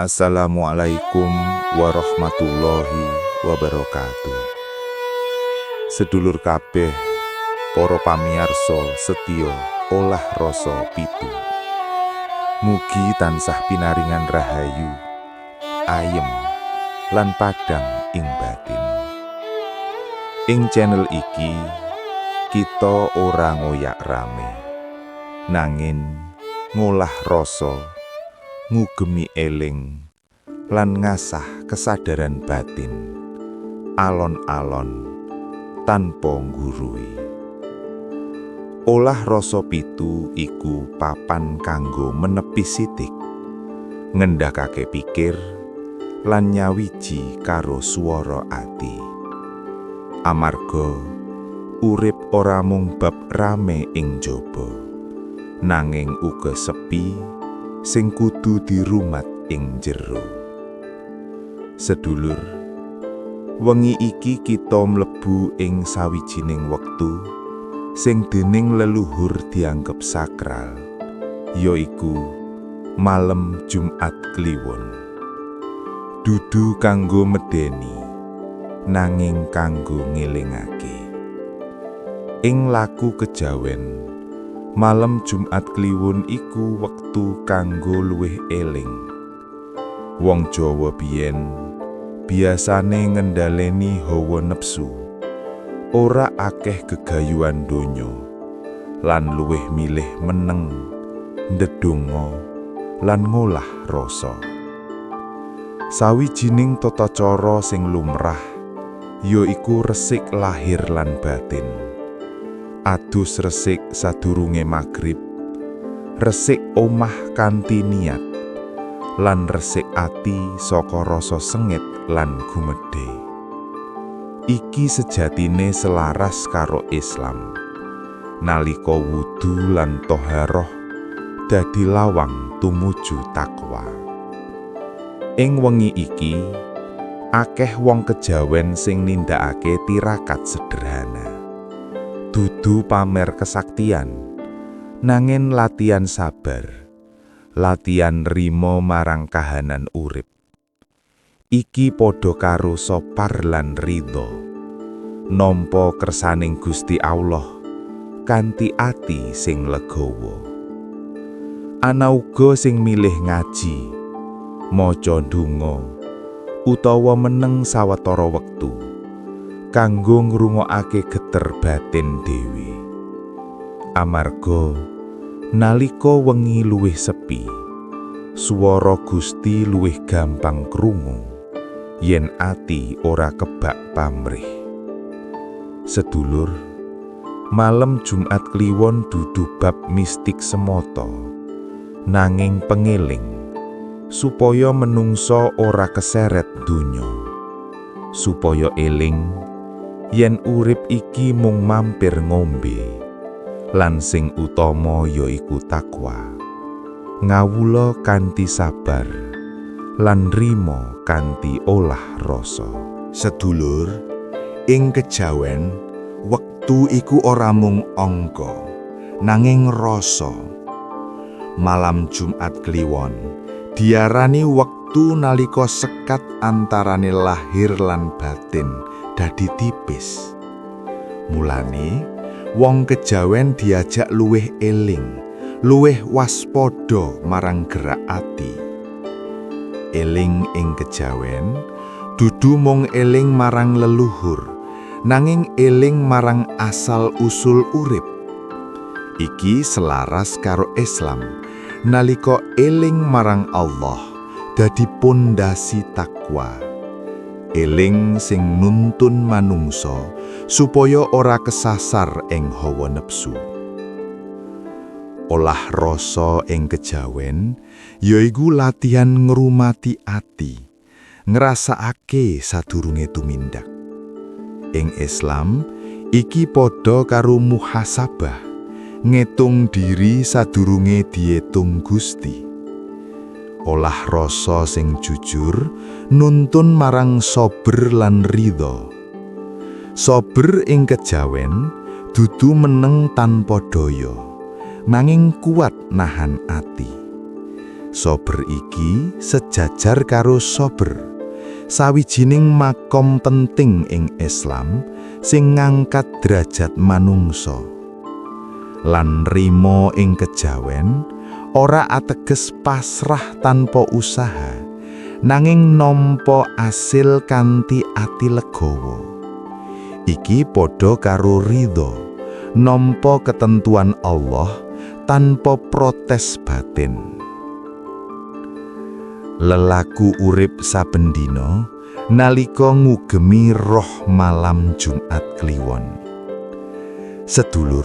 Assalamualaikum warahmatullahi wabarakatuh. Sedulur kabeh, para pamiarsa setya Olah Rasa 7. Mugi tansah pinaringan rahayu, ayem, lan padang ing batin. Ing channel iki kita ora ngoyak rame, nanging ngolah rasa, ngugemi eling, lan ngasah kesadaran batin. Alon-alon tanpa nggurui. Olah Rasa 7 iku papan kanggo menepi sithik, ngendhakake pikir, lan nyawiji karo swara ati. Amarga urip ora mung bab rame ing jaba, nanging uga sepi sing kudu dirumat ing jero. Sedulur, wengi iki kita mlebu ing sawijining wektu sing dening leluhur dianggep sakral, yaiku Malem Jumat Kliwon. Dudu kanggo medeni, nanging kanggo ngelingake. Ing laku kejawen, Malem Jumat Kliwon iku wektu kanggo luwih eling. Wong Jawa biyen biasane ngendhaleni hawa nepsu, ora akeh gegayuhan donya, lan luwih milih meneng, ndedonga, lan ngolah rasa. Sawijining tata cara sing lumrah ya iku resik lahir lan batin. Adus resik sadurunge magrib, resik omah kanthi niat, lan resik ati saka rasa sengit lan gumedhe. Iki sejatine selaras karo Islam. Nalika wudu lan toharoh dadi lawang tumuju takwa. Ing wengi iki, akeh wong kejawen sing nindakake tirakat sederhana. Dudu pamer kesaktian, nanging latihan sabar, latihan nrimo marang kahanan urip. Iki padha karo sopar lan ridho. Nampa kersaning Gusti Allah kanthi ati sing legawa. Ana uga sing milih ngaji, maca ndonga, utawa meneng sawetara wektu kanggo ngrungokake geter batin dhewe. Amarga nalika wengi luwih sepi, swara Gusti luwih gampang krungu yen ati ora kebak pamrih. Sedulur, Malem Jumat Kliwon dudu bab mistik semata, nanging pengeling supaya menungso ora keseret donya, supaya eling yen urip iki mung mampir ngombe, lan sing utama yaiku takwa. Ngawula kanthi sabar lan nrimo kanthi olah rasa. Sedulur, ing kejawen, wektu iku ora mung angka, nanging rasa. Malam Jumat Kliwon diarani wektu nalika sekat antarane lahir lan batin dadi tipis. Mulane, wong kejawen diajak luwih eling, luwih waspada marang gerak ati. Eling ing kejawen dudu mung eling marang leluhur, nanging eling marang asal usul urip. Iki selaras karo Islam, nalika eling marang Allah dadi pondasi takwa. Eling sing nuntun manungsa supaya ora kesasar ing hawa nepsu. Olah rasa ing kejawen yaiku latihan ngrumati ati, ngrasakake sadurunge tumindak. Ing Islam, iki padha karo muhasabah, ngetung diri sadurunge dietung Gusti. Olah rasa sing jujur nuntun marang sober lan ridho. Sober ing kejawen dudu meneng tanpa daya, nanging kuat nahan ati. Sober iki sejajar karo sober, sawijining makom penting ing Islam sing ngangkat derajat manungsa. Lan nrimo ing kejawen ora ateges pasrah tanpa usaha, nanging nampa asil kanthi ati legawa. Iki padha karo ridho, nampa ketentuan Allah tanpa protes batin. Lelaku urip saben dina nalika ngugemi roh malam Jumat Kliwon. Sedulur,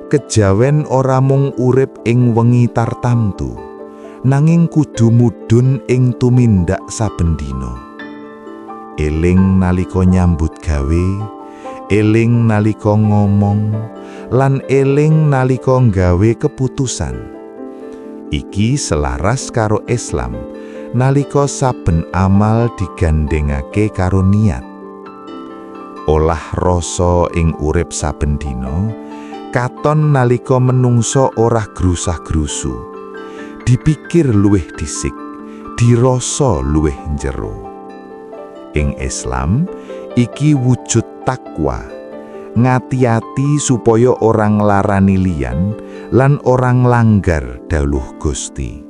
kejawen ora mung urip ing wengi tartamtu, nanging kudu mudhun ing tumindak saben dina. Eling nalika nyambut gawe, eling nalika ngomong, lan eling nalika nggawe keputusan. Iki selaras karo Islam nalika saben amal digandhengake karo niat. Olah rasa ing urip saben dina katon nalika menungso ora grusah-grusu. Dipikir luwih dhisik, dirasa luwih njero. Ing Islam, iki wujud takwa. Ngati-ati supaya ora nglarani liyan lan ora nglanggar dawuh Gusti.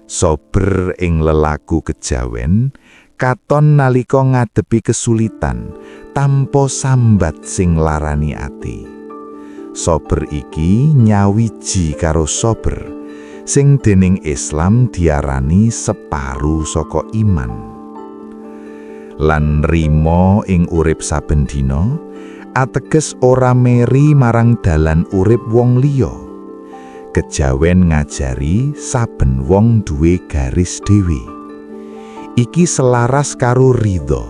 Sober ing lelaku kejawen katon nalika ngadepi kesulitan tanpa sambat sing larani ati. Sober iki nyawiji karo sober sing dening Islam diarani separu saka iman. Lan nrimo ing urip saben dina ateges ora meri marang dalan urip wong liya. Kejawen ngajari saben wong duwe garis dhewe. Iki selaras karo ridho,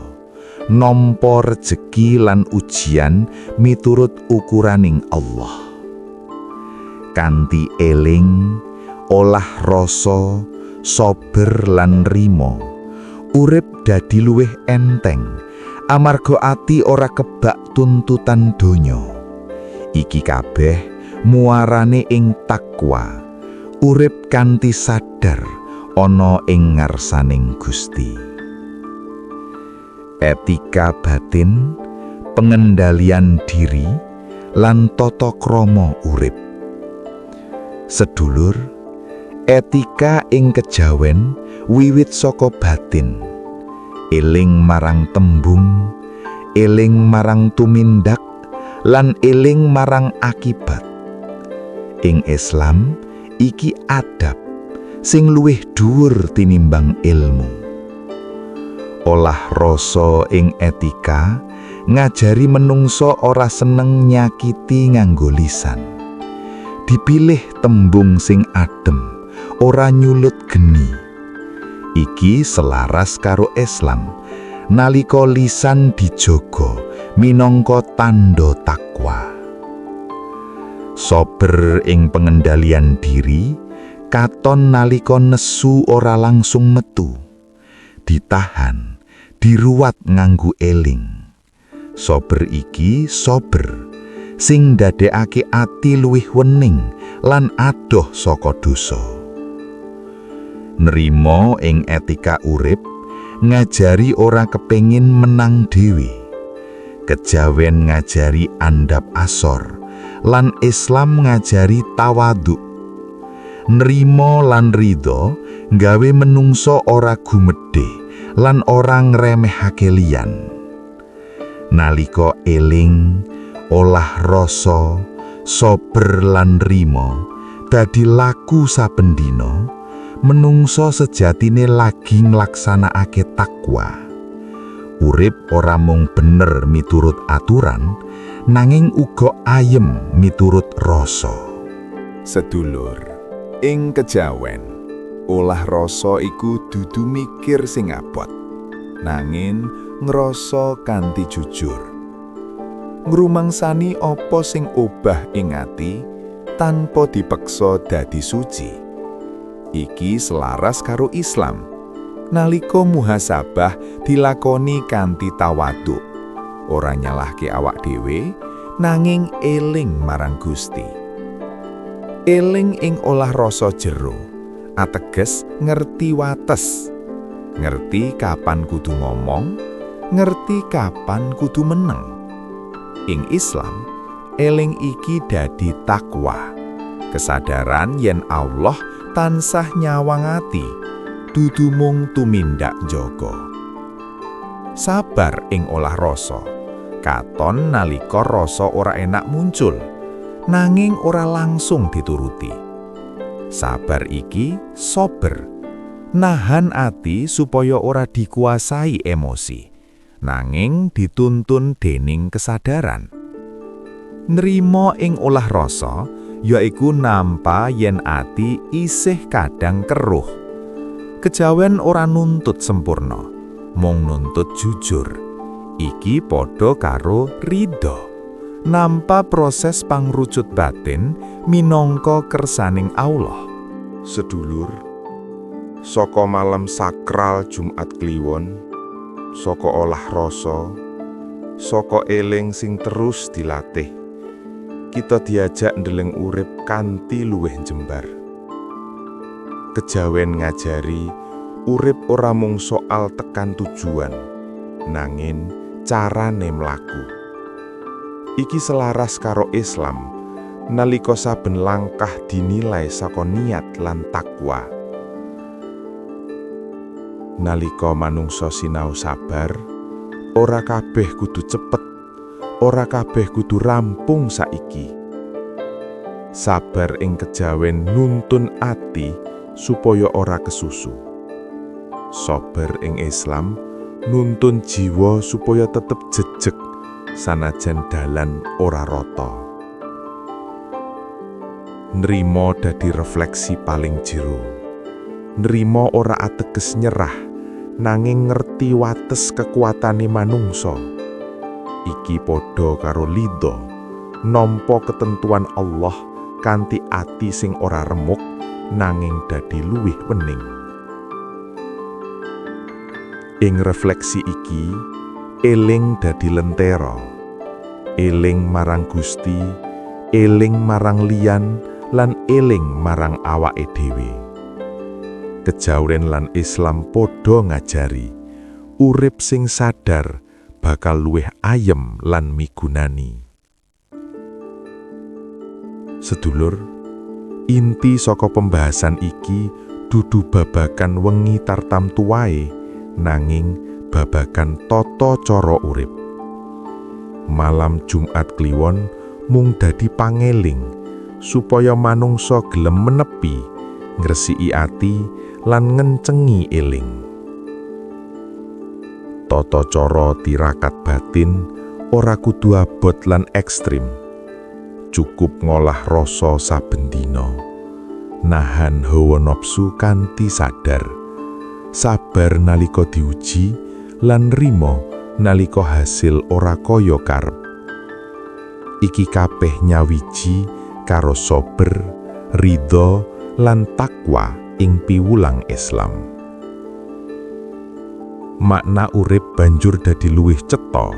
nampa rejeki lan ujian miturut ukuraning Allah. Kanthi eling, olah rasa, sober lan nrimo, urip dadi luwih enteng amarga ati ora kebak tuntutan donya. Iki kabeh muarane ing takwa, urip kanthi sadar ana ing ngarsaning Gusti. Etika batin, pengendalian diri, lan tata krama urip. Sedulur, etika ing kejawen wiwit saka batin. Eling marang tembung, eling marang tumindak, lan eling marang akibat. Ing Islam, iki adab sing luwih dhuwur tinimbang ilmu. Olah rasa ing etika ngajari menungso ora seneng nyakiti nganggo lisan. Dipilih tembung sing adem, ora nyulut geni. Iki selaras karo Islam nalika lisan dijaga minangka tandha takwa. Sober ing pengendalian diri katon nalika nesu ora langsung metu. Ditahan, diruwat nganggo eling. Sober iki sober sing ndadekake ati luwih wening lan adoh saka dosa. Nrimo ing etika urip ngajari ora kepengin menang dhewe. Kejawen ngajari andhap asor lan Islam ngajari tawadhu. Nrimo lan ridho nggawe menungso ora gumedhe lan ora ngremehake liyan. Nalika eling, olah rasa, sober lan nrimo dadi laku saben dina, menungso sejatine lagi nglaksanakake takwa. Urip ora mung bener miturut aturan, nanging uga ayem miturut rasa. Sedulur, ing kejawen, olah rasa iku dudu mikir sing abot, nanging ngrasa kanthi jujur. Ngrumangsani apa sing obah ing ati tanpa dipeksa dadi suci. Iki selaras karo Islam. Nalika muhasabah dilakoni kanthi tawadhu, ora nyalahke awak dhewe, nanging eling marang Gusti. Eling ing olah rasa jero, Ateges ngerti wates. Ngerti kapan kudu ngomong, ngerti kapan kudu meneng. Ing Islam, eling iki dadi takwa. Kesadaran yen Allah tansah nyawang ati, dudu mung tumindak njaga. Sabar ing olah rasa. Katon nalika rasa ora enak muncul, nanging ora langsung dituruti. Sabar iki sober, nahan ati supaya ora dikuasai emosi, nanging dituntun dening kesadaran. Nrimo ing olah rasa yaiku nampa yen ati isih kadang keruh. Kejawen ora nuntut sempurna, mung nuntut jujur. Iki padha karo ridho. Nampa proses pangrucut batin minangka kersaning Allah. Sedulur, saka malam sakral Jumat Kliwon, saka olah rasa, saka eling sing terus dilatih, kita diajak ndeleng urip kanthi luwih jembar. Kejawen ngajari urip ora mung soal tekan tujuan, nanging carane mlaku. Iki selaras karo Islam, nalika saben langkah dinilai saka niat lan takwa. Nalika manungsa sinau sabar, ora kabeh kudu cepet, ora kabeh kudu rampung saiki. Sabar ing kejawen nuntun ati supaya ora kesusu. Sabar ing Islam nuntun jiwa supaya tetep jejeg sanajan dalan ora rata. Nrimo dadi refleksi paling jero. Nrimo ora ateges nyerah, nanging ngerti wates kekuatane manungsa. Iki padha karo ridho, nampa ketentuan Allah kanthi ati sing ora remuk, nanging dadi luwih wening. Ing refleksi iki, eling dadi lentera. Eling marang Gusti, eling marang liyan, lan eling marang awake dhewe. Kejawen lan Islam padha ngajari, urip sing sadar bakal luwih ayem lan migunani. Sedulur, inti saka pembahasan iki dudu babagan wengi tartamtu wae, nanging babagan tata cara urip. Malam Jumat Kliwon mung dadi pangeling supaya manungsa gelem menepi, ngresiki ati lan ngencengi eling. Tata cara tirakat batin ora kudu abot lan ekstrim. Cukup ngolah rasa saben dina. Nahan hawa nafsu kanthi sadar. Sabar nalika diuji lan nrimo nalika hasil ora kaya karep. Iki kabeh nyawiji karo sober, ridho lan takwa ing piwulang Islam. Makna urip banjur dadi luwih cetha.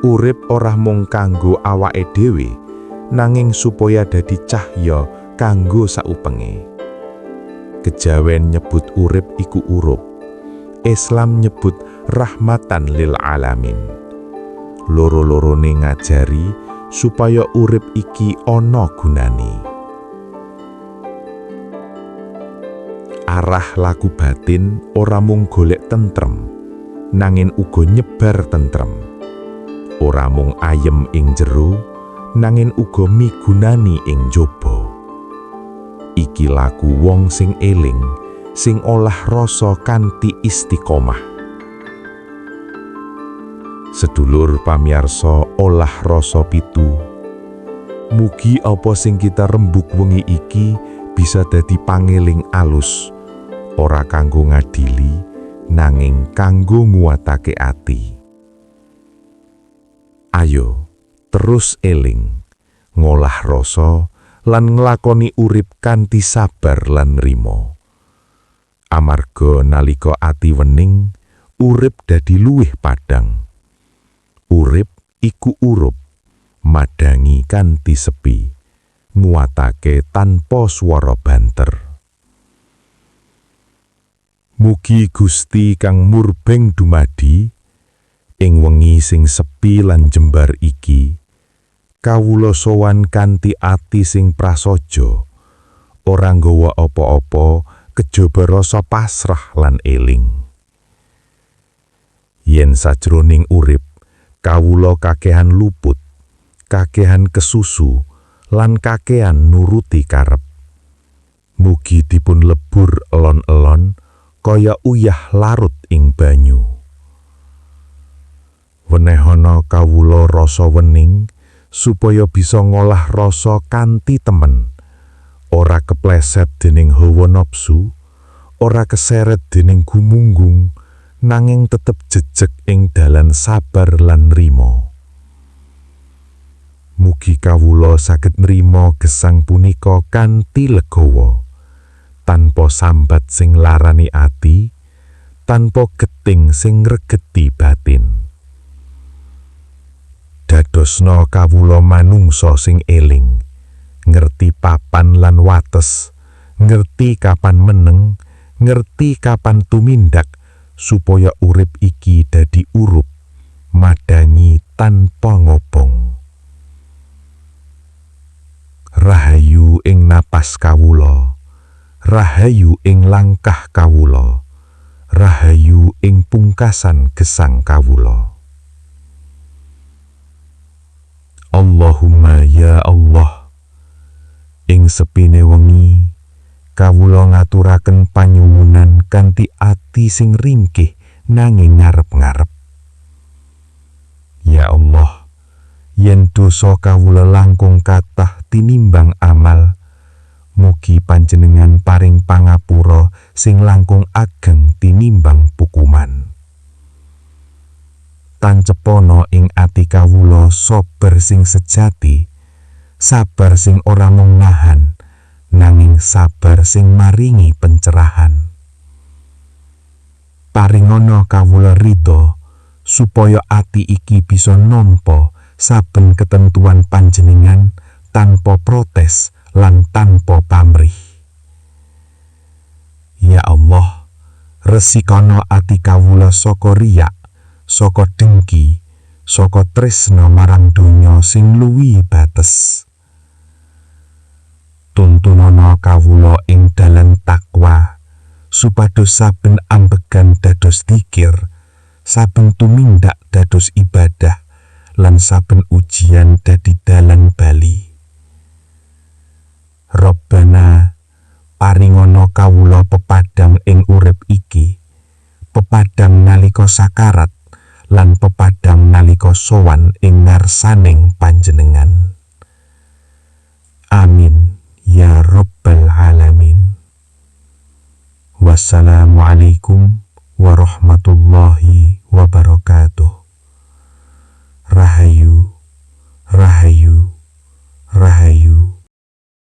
Urip ora mung kanggo awake dhewe, nanging supaya dadi cahya kanggo saubenge. Kejawen nyebut urip iku urup. Islam nyebut rahmatan lil alamin. Loro-lorone ngajari supaya urip iki ana gunane. Arah laku batin ora mung golek tentrem, nanging uga nyebar tentrem. Ora mung ayem ing jero, nanging uga migunani ing njaba. Iki laku wong sing eling, sing olah rasa kanthi istiqomah. Sedulur pamiyarsa Olah Rasa 7. Mugi apa sing kita rembug wengi iki bisa dadi pangeling alus, ora kanggo ngadili, nanging kanggo nguatake ati. Ayo terus eling, ngolah rasa lan nglakoni urip kanthi sabar lan nrimo. Amarga nalika ati wening, urip dadi luwih padhang. Urip iku urup, madangi kanthi sepi, nguatake tanpa swara banter. Mugi Gusti kang murbeng dumadi ing wengi sing sepi lan jembar iki, kawula sowan kanthi ati sing prasaja, ora nggawa apa-apa kejaba rasa pasrah lan eling. Yen sajroning urip kawula kakehan luput, kakehan kesusu, lan kakehan nuruti karep, mugi dipun lebur elon-elon kaya uyah larut ing banyu. Wenehana kawula rasa wening supaya bisa ngolah rasa kanthi temen, ora kepleset dening hawa nafsu, ora keseret dening gumunggung, nanging tetep jejeg ing dalan sabar lan nrima. Mugi kawula saged nrima gesang punika kanthi legawa, tanpa sambat sing larani ati, tanpa geting sing ngregeti batin. Dadosna kawula manungsa sing eling, ngerti papan lan wates, ngerti kapan meneng, ngerti kapan tumindak, supaya urip iki dadi urup madangi tanpa ngobong. Rahayu ing napas kawula, rahayu ing langkah kawula, rahayu ing pungkasan gesang kawula. Allahumma ya Allah, ing sepine wengi kawula ngaturaken panyuwunan kanthi ati sing ringkih nanging ngarep-ngarep. Ya Allah, yen dosa kawula langkung kathah tinimbang amal, mugi panjenengan paring pangapura sing langkung ageng tinimbang pukuman. Tancepana ing ati kawula sabar sing sejati, sabar sing ora mung nahan, nanging sabar sing maringi pencerahan. Paringana kawula ridho supaya ati iki bisa nampa saben ketentuan panjenengan tanpa protes lan tanpa pamrih. Ya Allah, resikana ati kawula saka riyak, saka dengki, saka tresna marang donya sing ngluwihi bates. Tuntunana kawula ing dalan takwa, supados saben ambegan dados dzikir, saben tumindak dados ibadah, lan saben ujian dadi dalan bali. Rabbana, paringana kawula pepadang ing urip iki, pepadang nalika sakarat, lan pepadang nalika sowan ing ngarsaning panjenengan. Amin ya rabbal alamin. Wassalamualaikum warahmatullahi wabarakatuh.